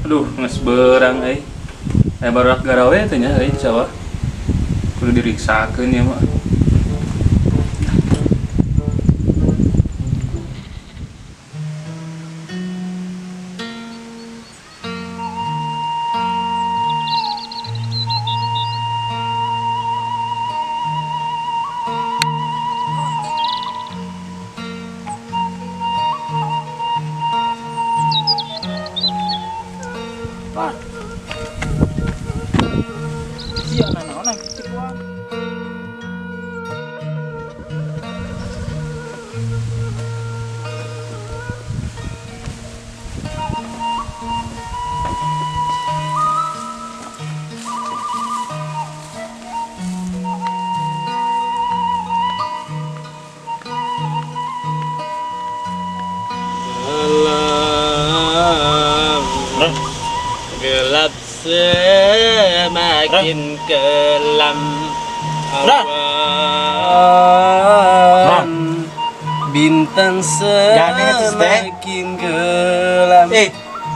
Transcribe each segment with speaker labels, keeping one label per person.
Speaker 1: Aduh, geus beurang euy. Aya barudak garawe teh nya euy di sawah. Kudu diriksakeun ieu mah.
Speaker 2: Pak. Sia nanaonan kitu kuat.
Speaker 3: Malam gelap semakin kelam, awan bintang semakin kelam.
Speaker 2: Eh,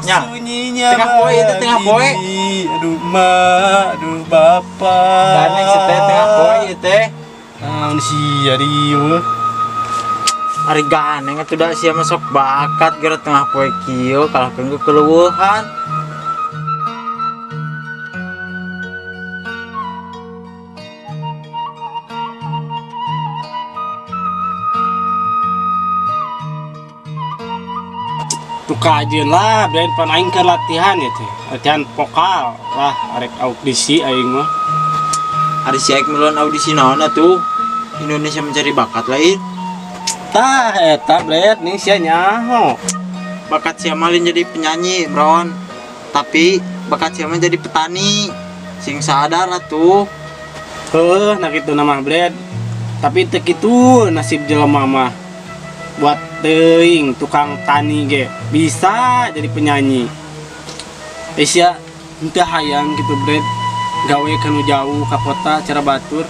Speaker 2: nya.
Speaker 3: Sunyinya
Speaker 2: Tengah poe itu, tengah poe.
Speaker 3: ini. Aduh ma, aduh bapak.
Speaker 2: Gandeng si teh tengah poe ieu teh.
Speaker 3: Naon sia dieu?
Speaker 2: Ari gandeng atuh da sia mah sok bakat geura tengah poe kieu kalahkeun ku keleueuhan.
Speaker 3: Tuh kajeun lah, belain pan aing keur latihan ya teh. Latihan vokal lah, arek audisi aing mah.
Speaker 2: Ari si aing miluan audisi naon atuh? Indonesia Mencari Bakat lain.
Speaker 3: Tah eta blet ning sia nyaho.
Speaker 2: Bakat sia mah lain jadi penyanyi, Bron. Tapi bakat sia mah jadi petani. Sing sadar atuh.
Speaker 3: Heuh, nah kitu nama blet. Tapi teu kitu nasib jelema mah. Buat teuing tukang tani ge bisa jadi penyanyi. Eh sia henteu hayang kitu bret gawe kanu jauh ka kota cara batur.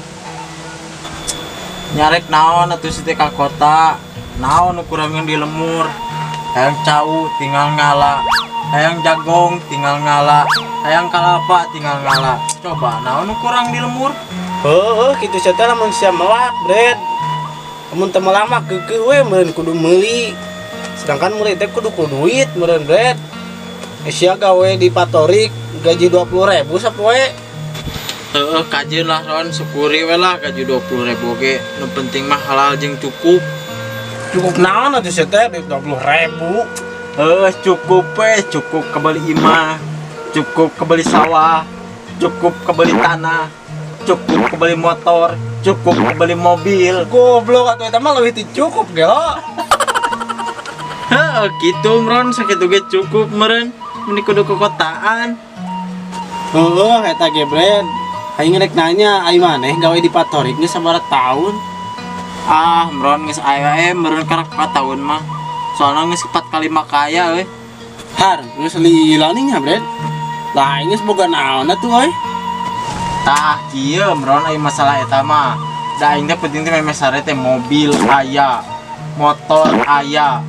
Speaker 2: Nyarek naon atuh si teh ka kota? Naon nu kurangeun di lemur? Hayang cau tinggal ngala, hayang jagong tinggal ngala, hayang kalapa tinggal ngala. Coba naon nu kurang di lemur?
Speaker 3: Heuh, kitu sia teh lamun sia melak bret. Lamun teu melak mah keukeuh we meureun kudu meuli. Sedangkan meuli teh kudu ku duit meureun bret. Eh, sia gawe di patorik gaji 20.000 sapoe.
Speaker 2: Heeh, kajeun lah Ron, syukuri we lah gaji 20.000 ge. Nu penting mah halal jeung cukup.
Speaker 3: Cukup naon atuh sia teh duit 20.000?
Speaker 2: Heuh, cukup we, cukup kebeli imah, cukup kebeli sawah, cukup kebeli tanah, cukup kebeli motor, cukup kebeli mobil.
Speaker 3: Goblok atuh eta mah leuwih ti cukup gelo.
Speaker 2: Heeh, kitu Ron, sakitu ge cukup meureun. Meni kudu ke kotaan.
Speaker 3: Heuh, eta ge bret. Aing rek nanya, ai maneh gawe di patorik geus sabaraha taun?
Speaker 2: Ah, Mron geus aya we meureun karak 4 tahun mah. Soalna geus 4 kali makaya euy.
Speaker 3: Har, geus lila nih nya, Bret. Lah, aing geus boga naon atuh euy?
Speaker 2: Tah, kieu Mron ai masalah eta mah. Da aing teh penting teh memeh sare teh mobil aya, motor aya,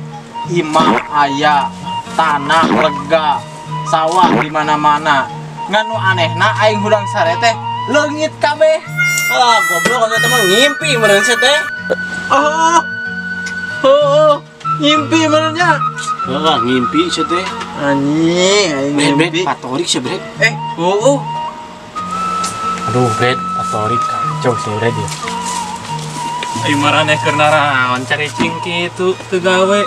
Speaker 2: imah aya, tanah lega, sawah di mana-mana. Ngan nu anehna aing hudang sare teh leungit kabeh.
Speaker 3: Ah, goblok atuh eta mah ngimpi meureun sia teh.
Speaker 2: Oh. Oh, ngimpi meureun nya.
Speaker 3: Heeh, ngimpi sia teh.
Speaker 2: Anjing, aing
Speaker 3: Bret, Bret,
Speaker 2: ngimpi.
Speaker 3: patorik sia, Bret.
Speaker 2: Eh, heueuh.
Speaker 3: Aduh, Bret, patorik kacau sih, Bret ya.
Speaker 1: Ai maraneh keur naraon caricing kitu teu gawe.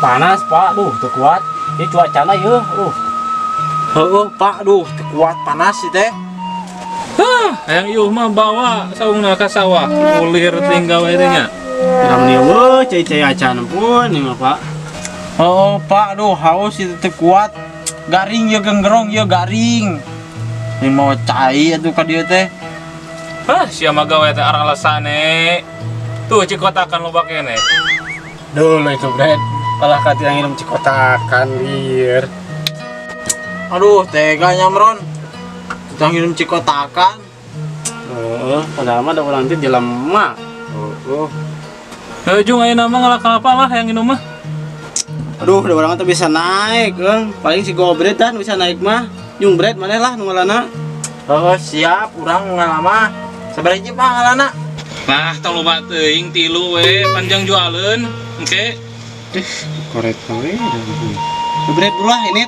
Speaker 3: Panas, Pak. Duh, teu kuat. Ieu cuacana ieu, aduh.
Speaker 2: Heueuh, Pak, duh, teu kuat panas sih teh.
Speaker 1: Hah, hayang iuh mah bawa saungna ka sawah. Ulir teuing gawe teh nya.
Speaker 3: Lamun eueuh cai-cai acan pun ieu mah, Pak.
Speaker 2: Oh, Pak, aduh haus itu teu kuat. Garing ya genggerong ya garing. Ini mau cai atuh ka dieu teh.
Speaker 1: Hah, sia mah gawe teh alasane. Tuh cikotakan loba keneh.
Speaker 3: Dulu itu, Bret. Kalah ka yang ngirim cikotakan lieur.
Speaker 2: Aduh, tega nya Mron. Kita ngirim cikotakan.
Speaker 3: Heeh, padahal mah da urang teh jelema. Heeh.
Speaker 1: Heuh, jung ayeuna mah ngalah kalapa lah yang minum mah.
Speaker 3: Aduh, da urang teh bisa naik, euy. Paling si Gobret dah nu bisa naik mah. Jung Bret maneh lah nu ngalana.
Speaker 2: Oh, siap, urang ngalama. Sabaraha hiji Pak ngalana?
Speaker 1: Lah, tong loba teuing tilu we panjang jualeun. Engke.
Speaker 3: Koret we. Bret ulah ini.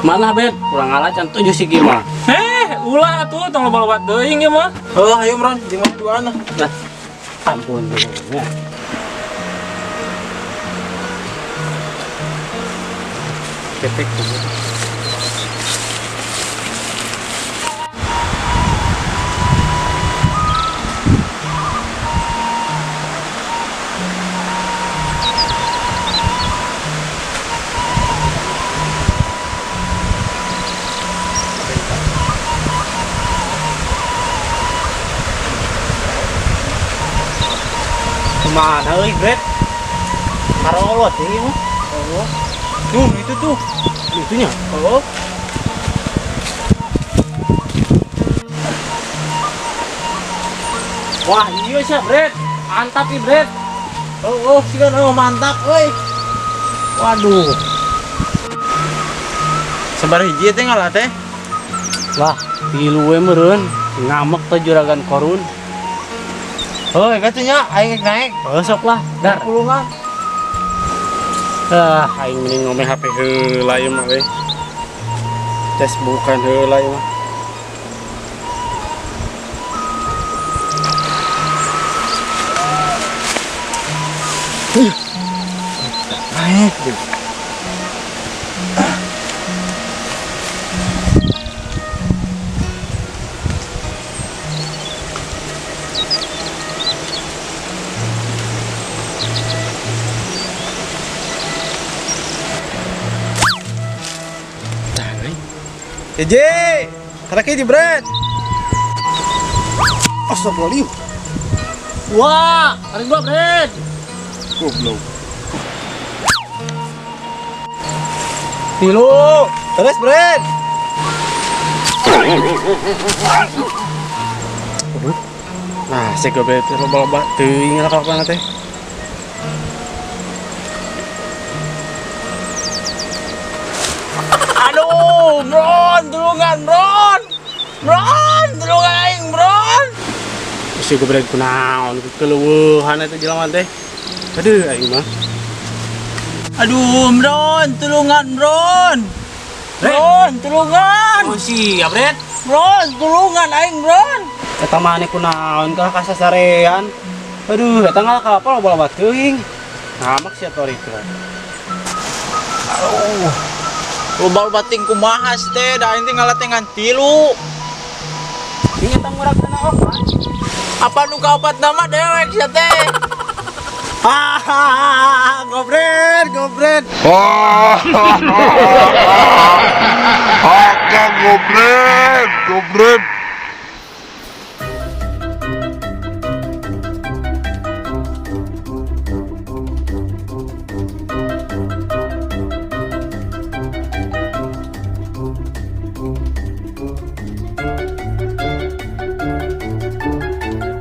Speaker 3: Mana Bet? Kurang ngalah can 7 sigi mah.
Speaker 1: Ulah atuh tong loba-loba teuing ieu mah.
Speaker 2: Heuh, ayo Mron, jeung mana duaan lah.
Speaker 3: Nah, ampun ya. Ketek tuh. Mana euy, Bret? Karolot ini mah.
Speaker 2: Oh. Tuh, itu tuh.
Speaker 3: Itunya.
Speaker 2: Oh.
Speaker 3: Wah, iya sih, Bret. Mantap ih, Bret.
Speaker 2: Oh, oh, sih kan oh, mantap euy. Waduh. Sabaraha hiji teh ngalah teh?
Speaker 3: Lah, tilu we meureun. Ngamek teh juragan korun.
Speaker 2: Heuh, katunya aing naik.
Speaker 3: Oh, sok lah, dar.
Speaker 2: Pulungan.
Speaker 3: Ah, aing mending ngomong HP heula ieu mah we. Tes bukan heula ieu mah.
Speaker 2: Naik deh.
Speaker 3: Hiji, karek hiji, Bret. Astagfirullahaladzim. Wah, karek dua, Bret.
Speaker 2: Goblok.
Speaker 3: Tilu, terus, Bret. Aduh. Nah, si gobret teh loba-loba teuing lah kalapana teh.
Speaker 2: Aduh, Bron, tulungan, Bron. Bron, tulungan aing, Bron.
Speaker 3: Si gobret kunaon keleuweuhan eta jelema teh. Aduh, aing mah.
Speaker 2: Aduh, Bron, tulungan, Bron. Bron, tulungan.
Speaker 3: Oh, siap, Bret.
Speaker 2: Bron, tulungan aing, Bron.
Speaker 3: Eta maneh kunaon kalah kasasarean. Aduh, eta ngalah ka apa loba-loba teuing. Ngamak sia tori teh.
Speaker 2: Aduh. Loba-loba ting kumaha sih teh, da aing teh ngalah teh ngan tilu.
Speaker 3: Ini eta murag kana opat.
Speaker 2: Apa nu kaopat nama dewek sia teh?
Speaker 3: Hahaha, gobret, gobret.
Speaker 4: Akang gobret, gobret.